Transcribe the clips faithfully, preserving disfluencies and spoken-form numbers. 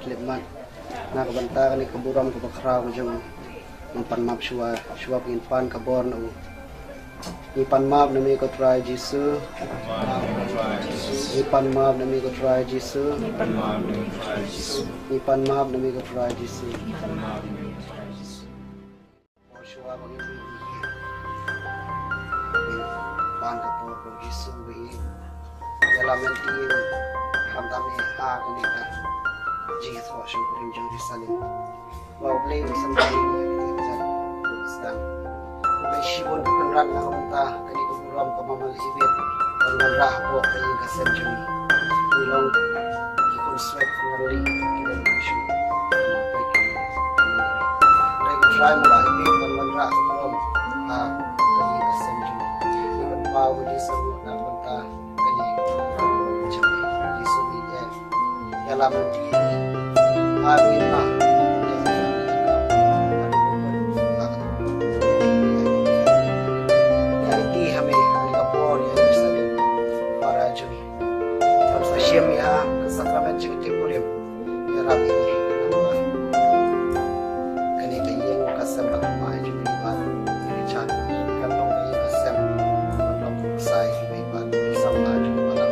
Khyllipmat na ka bynta kane ka burom kaba khraw ka jong u. Ngan pan map shuwa, shuwa ba ngin pan ka bor na u. Ngi pan map na me ko Trai Jisu. Ngi pan map na me ko Trai Jisu. Ngi pan map na me ko Trai Jisu. Shuwa ba ngin ïa pan ka por ko Jisu ba i ïalam ïa ki khamtam ïa ha kane ka jingïathoh shongkurim jong Jerusalem. Ba U Blei un sa ïa ki ïa ki sdang. U Blei shibun ka kynrad na ka bynta kane ka burom ka mamal ibit ban wanrah hapoh ka ïing ka sem jong ngi. Ngi long ki khun swet khun rangli ki ban shu. Dei ka trai ma la i ban wanrah ka burom ha ka ïing ka sem jong ngi. Ngi ban paw ka jingsngewnguh na ka bynta kane ka burom jong ngi. Jisu ngi ïa ïalam ïa ngi. Ai ngi ma. Ïa iti ha me ha ka por ïa Jerusalem para jong ngi. Kam sa shim ïa ka sakramen jingtip kurim. Ïarap ïa ngi. Kane ka ïing ka sem ka mai jong ngi ba. Ïa ka chan. Kan long ka ïing ka sem. Kan long ka sai jong ngi ba. Sam la jong ngi ba.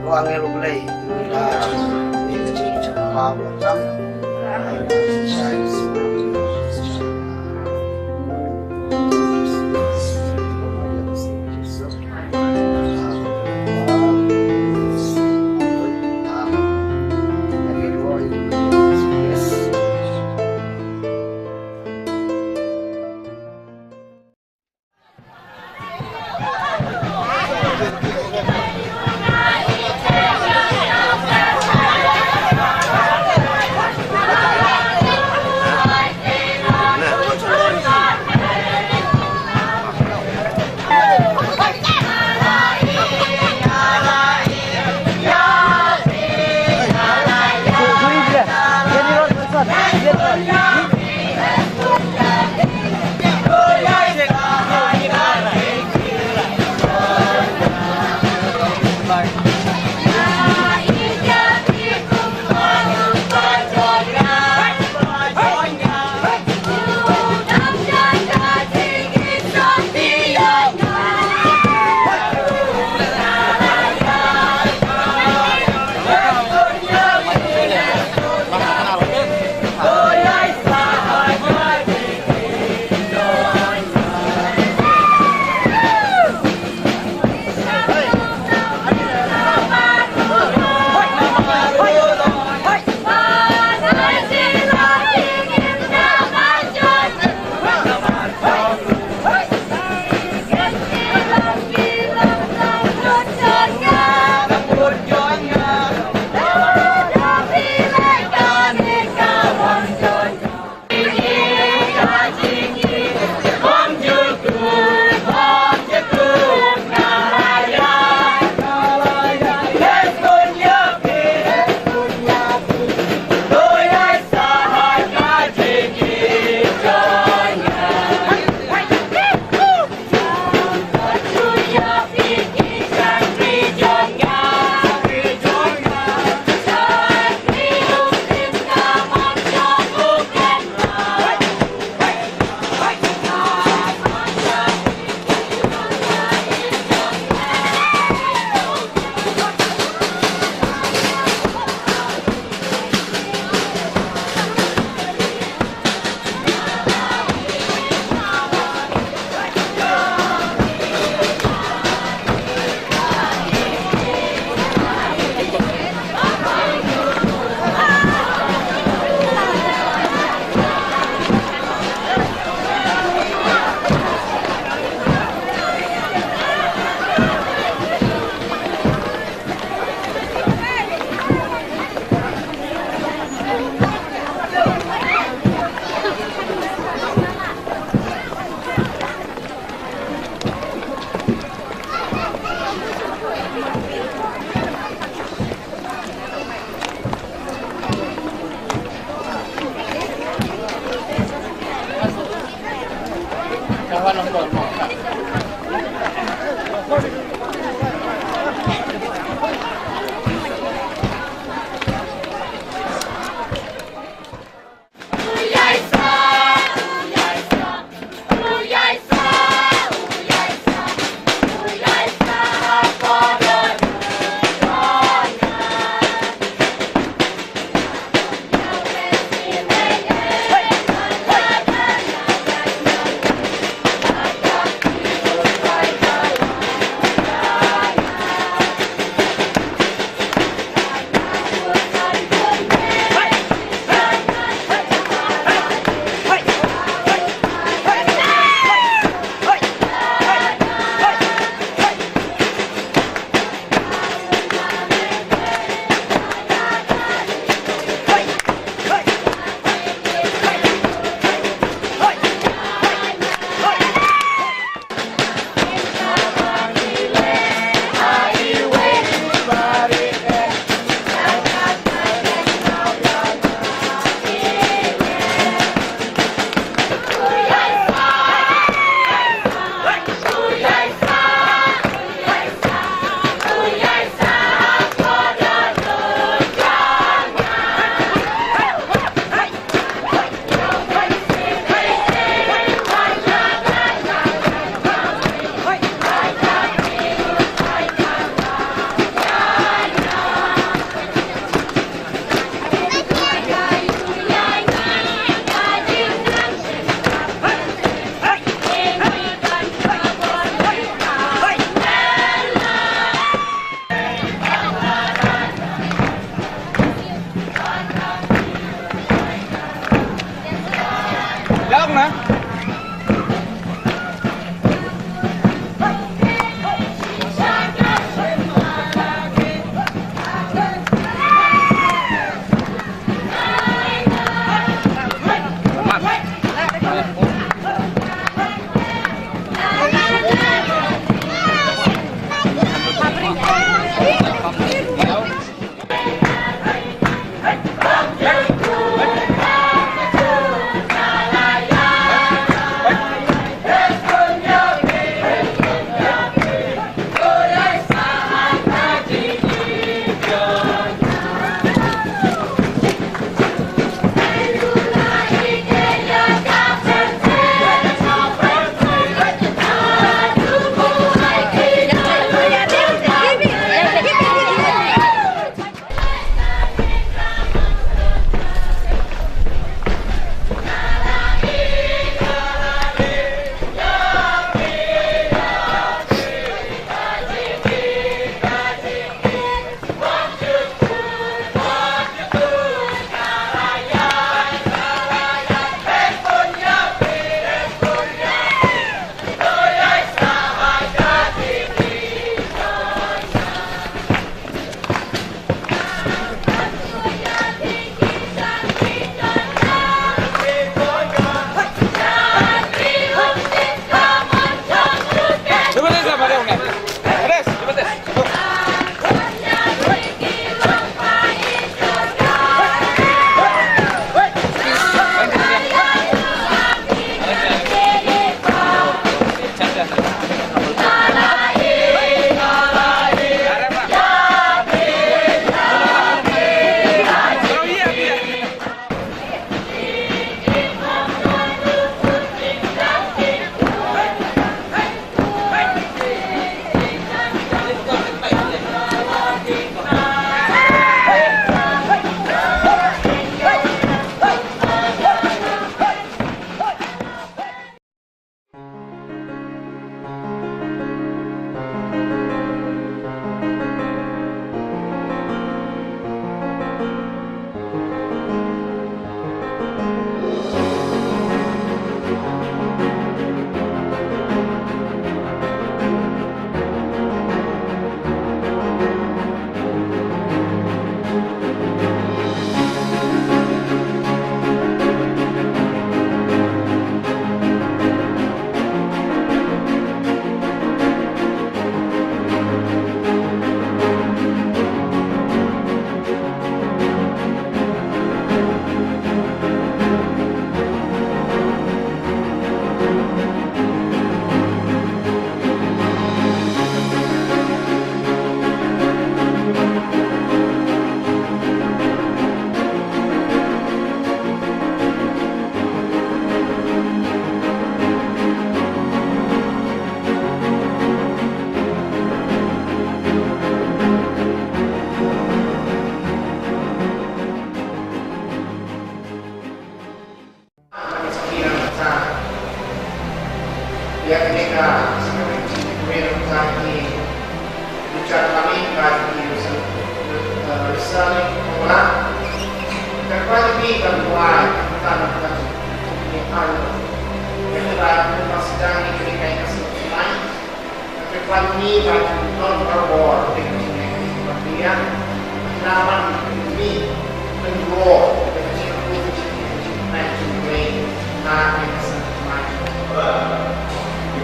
Ko angel U Blei. Ïa ka jingïarap ba ba tam.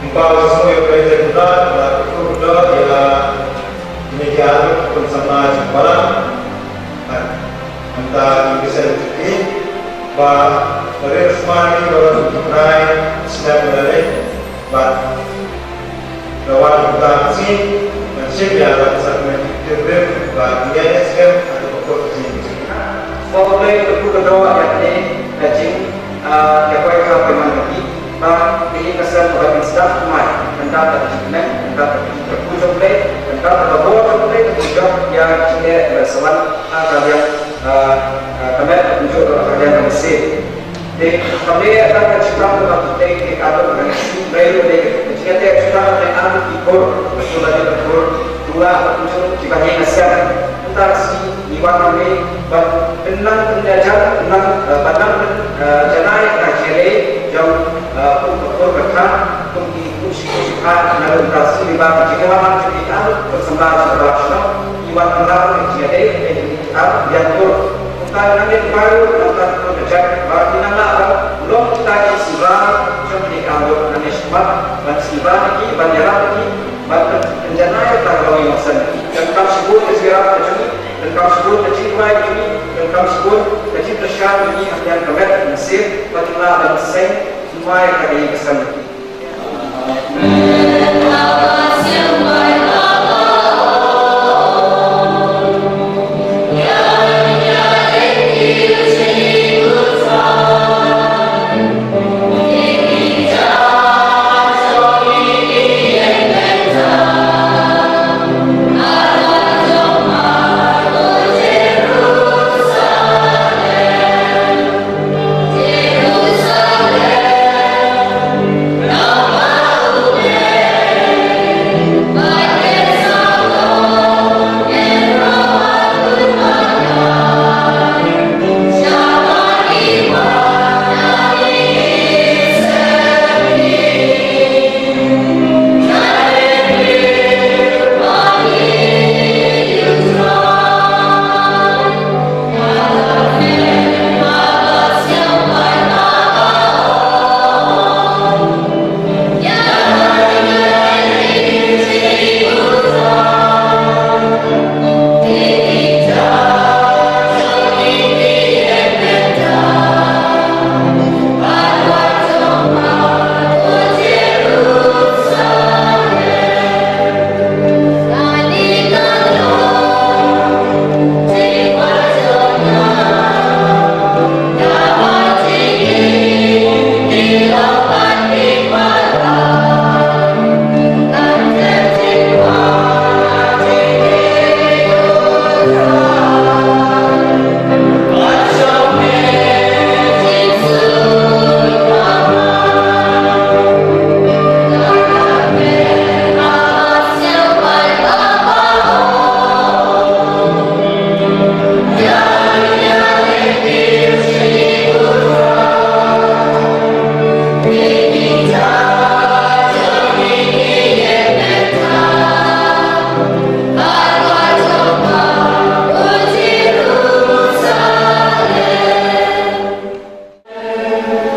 Kumba u Jisu u ïathuh ïa u Judas, u la ïathuh ïa kine ki arngut ki pynsama jingbalang. Mynta ngi ïohi ba ka ri Smyrna ba la dei ki trai snem ba la leit, ba la wan mynta ka sngi ban shim ïa la ka sakrament jingpynrem ba ngi ïa skhem ha ka pyrthei. Ba U Blei u kyrkhu kyrdoh ïa kane ka jing, ah, ïa kawei ka pynman ka phi ba kane ka snem ba kin sdang thymmai, bynta ka jingkmen, bynta ka jingkyrkhu jong U Blei, bynta ka bor jong U Blei, ka jingïoh ïa ki jingeh ba sa wan ha ka liang, ah, ah, ka met ka kumjuh ka liang ka mynsiem. Te, kane ka jingkyrkhu ka phi te, te ka don ka mynsiem Blei U Blei, ka jingkyrkhu ka jingkyrkhu ka jingkyrkhu ka jingkyrkhu ka jingkyrkhu. Ngi wan hangne ban pynlang pynjynjar, pynlang, eh, ban nang pyn, eh, janai na ka jingleh jong Ba ki jingïalam jong ki arngut samla sha ba shnong ki wan kylla ka jingïadei, ka jingïalam ïa ki. Kumta nangta ki baroh nangta ki jait ba ki nang lah ban long kita ki sngewbha jong ki arngut, nangta shakhmat ban sngewbha ïa ki, ban ïarap ïa ki, ban pynjanai ïa ka longïing longsem. Donkam shibun ka jingïarap ka jong ngi, donkam shibun ka jingduwai ka jong ngi, donkam shibun ka jingkyrshan ka jong ngi, hapdeng ka met ka mynsiem, ba kin lah ban seng thymmai ïa ka ïing ka sem.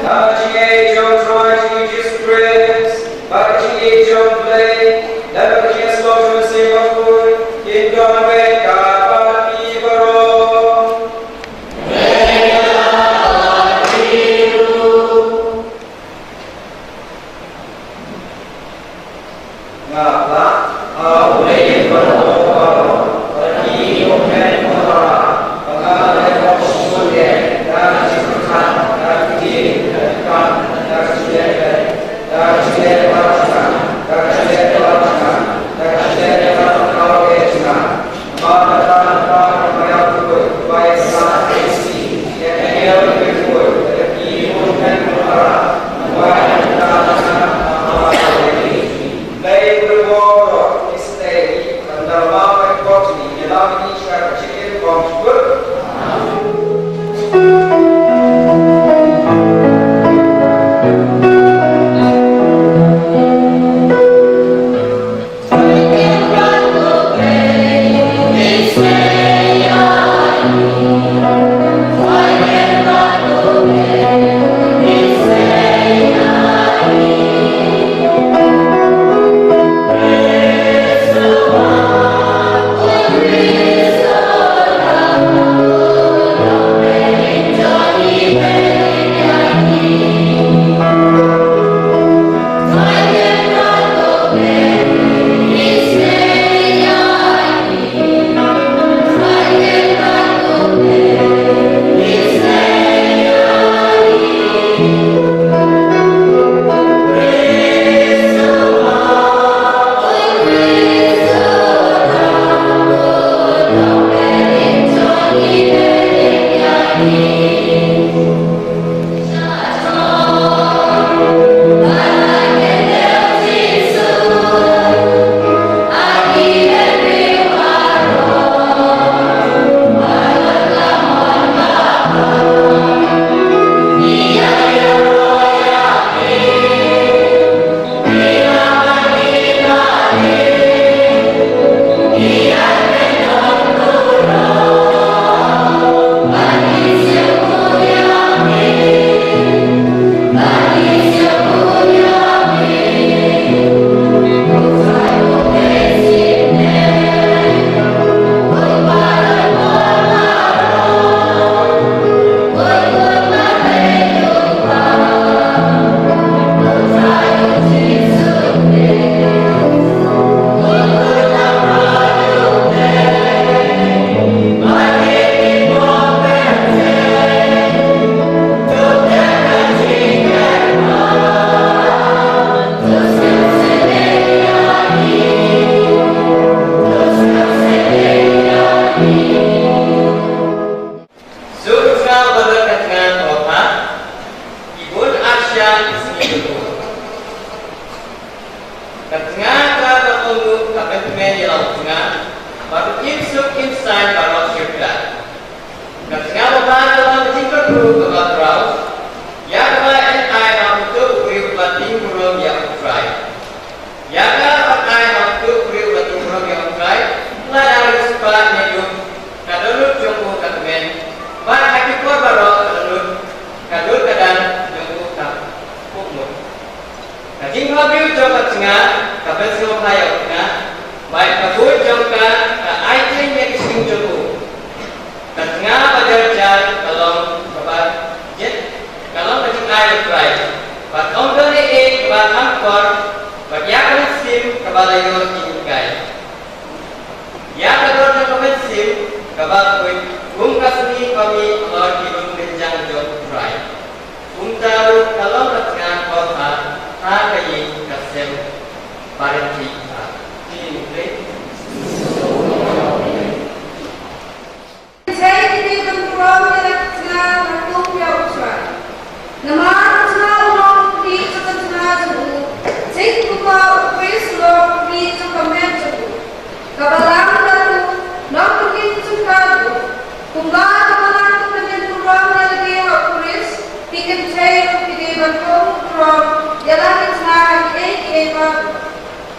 Ka jingïeit jong u Trai jong ngi Jisu Khrist, bad ka jingïeit jong U Blei, bad ka jingïasyllok jong U Mynsiem Bakhuid, kin don bad ka bad phi baroh. Ka tnga kaba ong u ka pyntngen ïa la u tnga, bad u im suk im saiñ baroh shirta. Ka tnga ba bha ka long ka jingkyrkhu kaba khraw, ïa kaba yn ai ha uto u briew uba tieng burom ïa U Trai. Ïa kaba yn ai ha uto u briew uba tieng burom ïa U Trai, lada riewspah ne duk ka dohnud jong u ka kmen, bad ha ki por baroh ka dohnud ka dur ka dar jong u ka pukmut. Ka jingkyrkhu jong ka tnga ka pynsngewbha ïa u tnga, bad ka buit jong ka ka ai jingeh ïa ki sngi jong u. Ka tnga ba jar jar ka long kaba jied, ka long ka jingai U Trai. Bad ym don ei ei kaba kham kor, bad ïa ka mynsiem kaba la ïoh ïa ka. Ïa ka dor jong ka mynsiem kaba khuid, kum ka sngi ba mih halor ki lum kynjang jong U Trai, kumta ruh ka long ka tnga kaba bha ha ka ïing ka sem. Barit ki ha. Ki Blei. Namar u tnga u long u khlieh jong ka tnga jong u, kumba u Khrist u long u khlieh jong ka met jong u. Ka balang ka long u khlieh jong ka ruh. Kumba ka balang ka pynïeng burom ïa lade ha u Khrist, ki kynthei ruh ki dei ban kohnguh burom ïa la ki tnga ha kiei kiei baroh.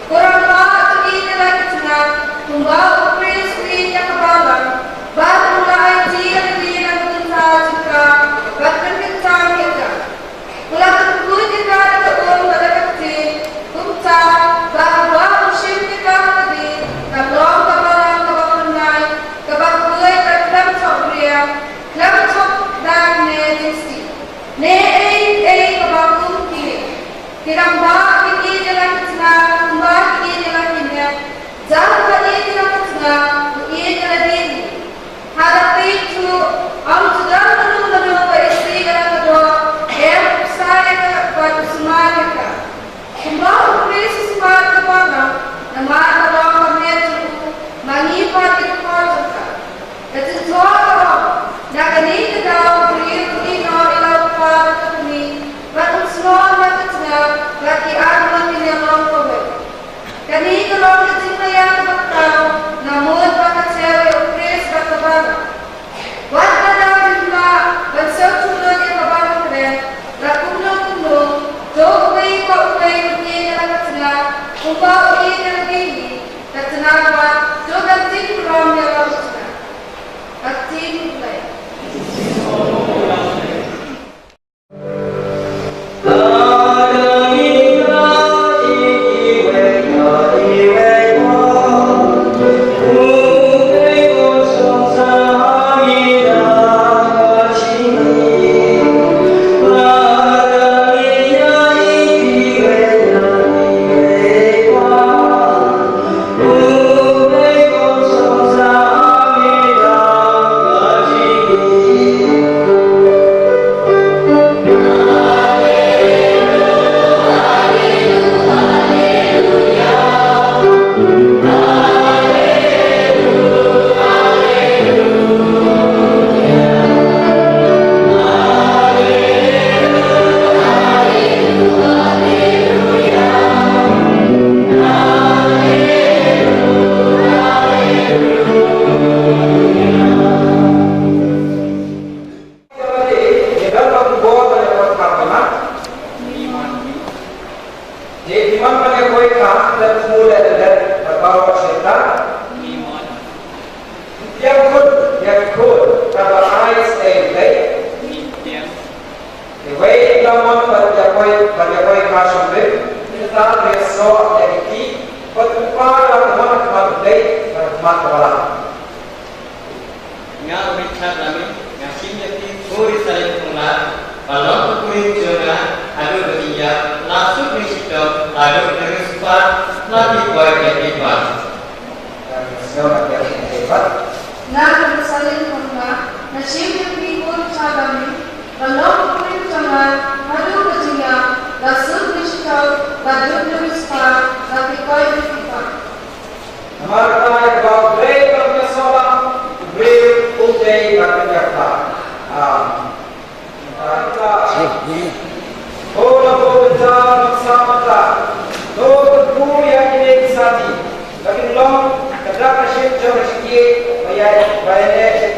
Ko rangbah, to ïeit ïa la ki tnga kumba u Khrist u ïeit ïa ka balang, bad u la aiti ïa lade na ka bynta jong ka, bad pynkyntang ïa ka. U la pynkhuid ïa ka da ka um bad da ka ktien, kumta ba haba un shim ïa ka ha lade, kan long ka balang kaba pynai, kaba khuid bad khlem thok briew, khlem thok dang ne jingsdih, ne ei ei kaba kum kine. Ki rangbah kin ïeit ïa la ki tnga kumba ki ïeit ïa la ki met. Jong uba ïeit ïa la ka tnga u ïeit ïa lade hi. Ha la peit ruh, ym ju don mano mano ba isih ïa la ka doh, em u bsa ïa ka bad u sumar ïa ka. Kumba u Khrist u sumar ïa ka balang, namar ka long ka met jong u, ma ngi pat ki dkhot jong ka. Ka jingthoh ka ong, na kane ka daw u briew un ïehnoh ïa la u kpa bad ka kmie, bad un snoh na ka tnga, bad ki arngut kin ïalong kawei. Kane ka long ka jingmaya kaba khraw, namar ba ka thew ïa u Khrist bad ka balang. Wat la dei ban sngewthuh lut ïa kaba nga kren, la kumno kumno, to uwei pa uwei un ïeit ïa la ka tnga kumba u ïeit ïa lade hi. Ka tnga ba to kan tieng burom ïa la u tnga. Ka tieng u Blei. Iwei i la mon ban ïakoi, ban ïakoi ka shongrim, nangta u ïasoh ïa ki kti, bad u kpa u la mon ha khmat u Blei bad ha khmat ka balang. Nga u Richard Laming, nga shim ïa phi ko Ri Salin Pungla, ba long u kurim jong nga haduh ba jingïap, la suk ne shitom, haduh ne riewspah, la phi poi ïa phi pat. Nga ka Ri Salin Pungla, nga shim ïa phi ko Richard Laming, ba long u kurim jong nga haduh ba jingïap, la suk ne shitom, la duk ne riewspah, la phi poi ne phi pat. Namar kata ïa kaba U Blei u la pynïasoh lang, U Blei um dei ban pynïap lang. Amen. Namar kata, ko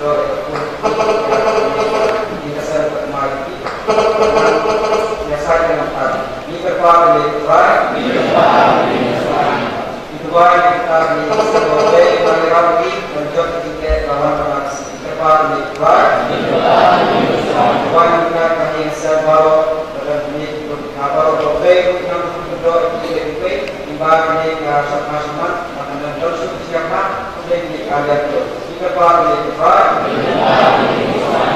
Ngi kyrpad ïa U Trai. Ngi duwai ïa kita ki seng baroh, ban ïarap ïa ki ban jop ïa ki kyrteng ba wan na ka sngi. Ngi kyrpad ïa U Trai. Ngi duwai ïa kita ki seng baroh, ba don ïa ki baroh, ba phi ban pyndonkam ïa ki, ïa ki, ïa ki ba ïa ka sngewbha sngewman, ba kan don shuh shuh sha ka, ba ïa ki ka leh. Ngi kyrpad ïa U Trai. Ngi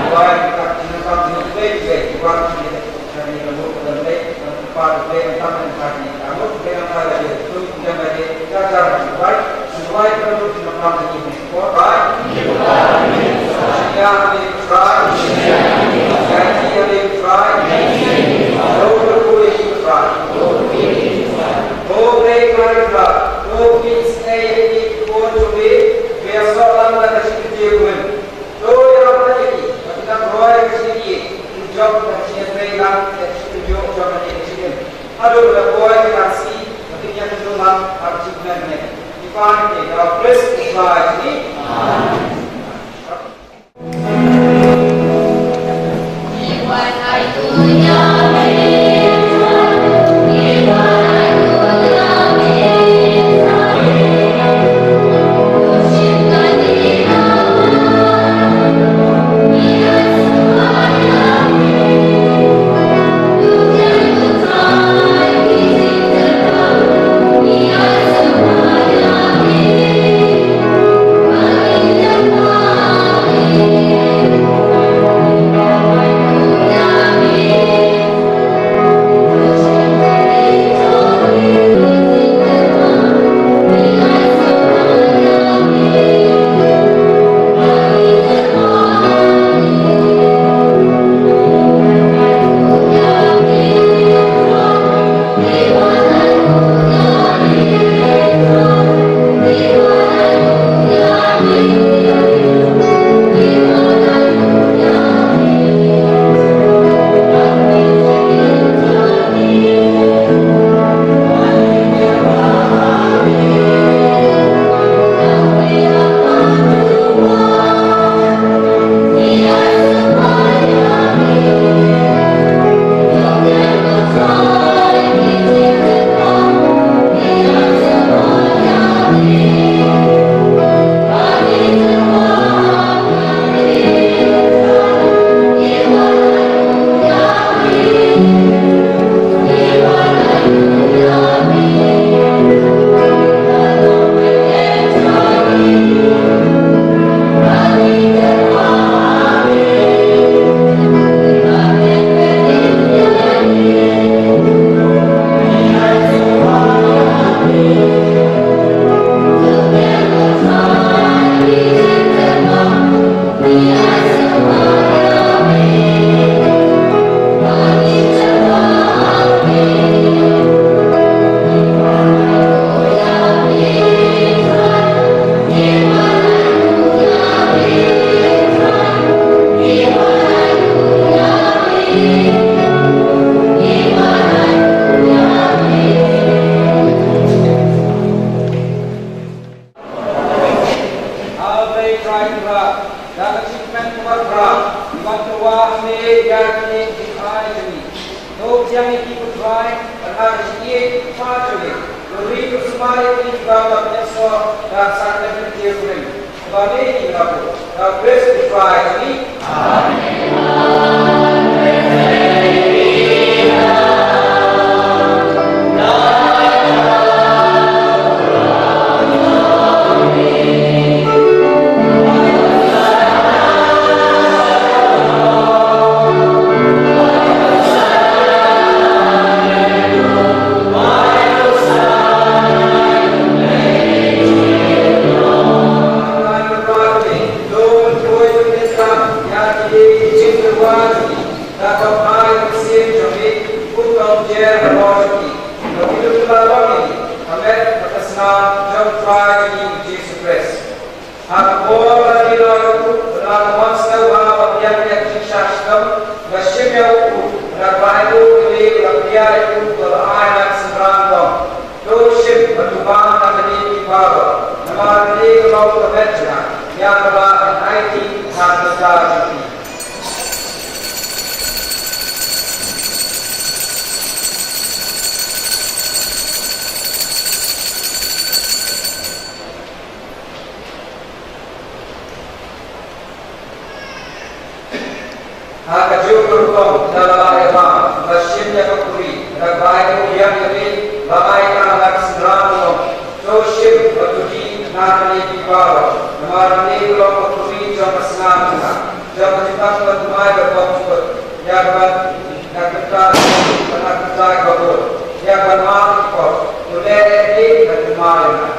duwai ïa kita ki seng baroh, ba wan na ka sngi. Haduh ba la poi ka sngi, ba kin ïa kynduh lang ha ka jingmane. Ngi pan ïa ka da U Khrist U Trai jong ngi. Amen. Kynmaw ïa kine ki jingai jong ngi. To pdiang ïa ki, ko Trai, bad ha ka jingïeit jong me, to ri to sumar ïa kine kiba ïoh ban ïasoh da ka sakrament jingïakhun. Kaba me ïohi ha u, da u Khrist u Trai jong ngi. Amen. Ha ka por ba la dih noh ïa u, la ka mon sngewbha ba biang ïa ka jingshah shitom, la shim ïa u, la ka bai u, la ka pia ïa u, la ai na ka synran bong. To shim bad to bam na kane phi baroh, namar kane ka long ka met jong nga, ïa kaba ngan aiti ha ka bynta jong phi. Ha kajuh ka rukom da la ai bam, la shim ïa ka khuri, da la bai u biang ïa me, la ai ka na ka synran bong. To shim bad to dih na kane phi baroh, namar kane ka long ka khuri jong ka snam jong nga, jong ka jingpang bad thymmai bad bymjukut, ïa kaba na ka bynta, na ka bynta ka bun, ïa kaba map ki pop. To leh ïa kane bad thymmai ïa nga.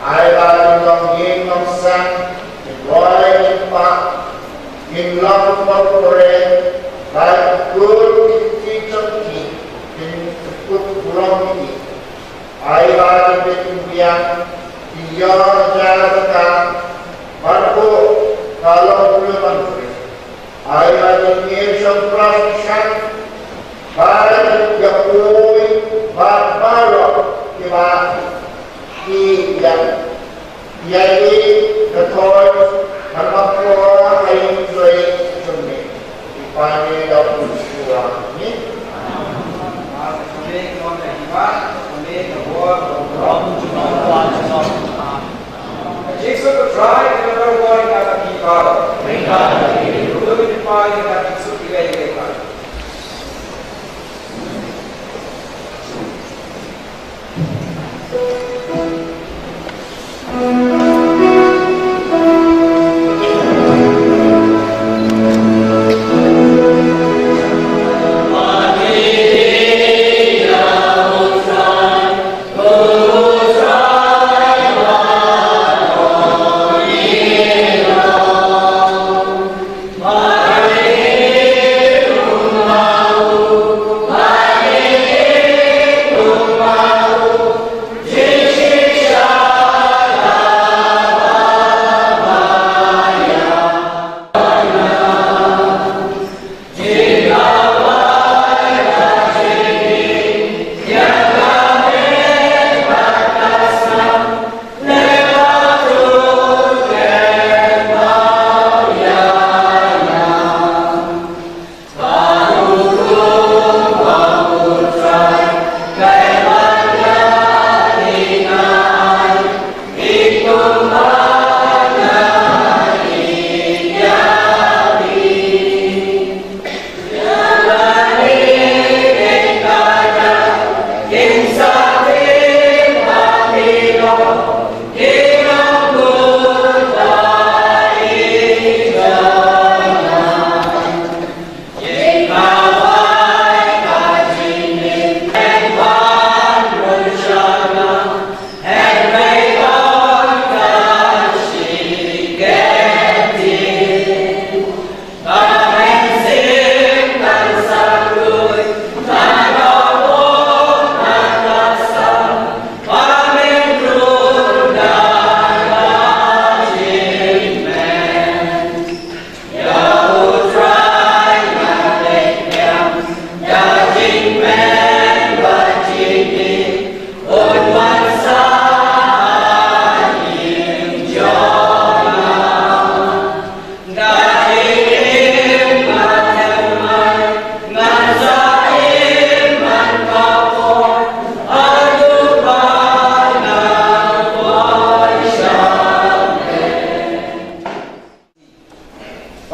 Ai ba kin long ïing long sem, kin roi kin pah, kin long pop pore, ba kin kut ki kti jong ki, kin kut burom ki. Ai ba kin bit kin biang, kin ïoh jaka, bad ko ka long pule ban pule. Ai ba kin ïeng shong klas shan, ba kin ïa poi, ba baroh kiba ki ïa, ïa ïeng, Ka thoi, ka lap ko, ka ïing duwai jong me. Ki paine da u sura ni.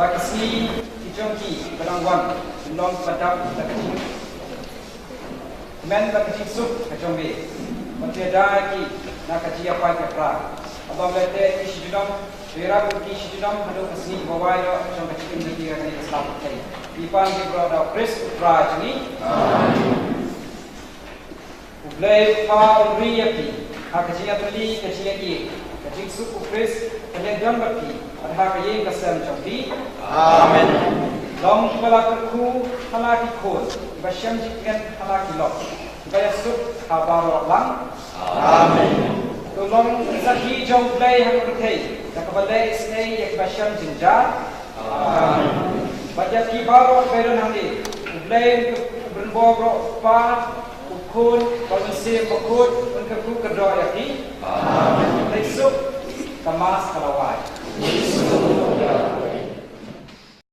Ba ki sngi ki jong ki ba dang wan kin long ba dap da ka jingkmen bad ka jingsuk ka jong me. Ba phi ïada ïa ki na ka jingïapaid ïapra. Haba ym leh te ki shi junom, to ïarap ïa ki shi junom haduh ka sngi ba wai noh jong ka jingim jong ki ha kane ka sla pyrthei. Ngi pan ki baroh da U Khrist U Trai jong ngi. Amen. U Blei U Kpa un ri ïa phi ha ka jingïatylli, ka jingïaieit, ka jingsuk U Khrist kan ïadon bad phi bad ha ka ïing ka sem jong phi. Amen. Long kiba la kyrkhu ha la ki khun, kiba shem jingkmen ha la ki lok, kiba ïasuk ha baroh lang. Amen. To long ki sakhi jong U Blei ha ka pyrthei da kaba leh isynei ïa kiba shem jingjia. Amen. Bad ïa phi baroh kiba don hangne, U Blei un kyrkhu, U Blei un kyrkhu, U Kpa, U Khun bad U Mynsiem Bakhuid un kyrkhu kyrdoh ïa phi. Amen. Leit suk, ka Mass ka la wai.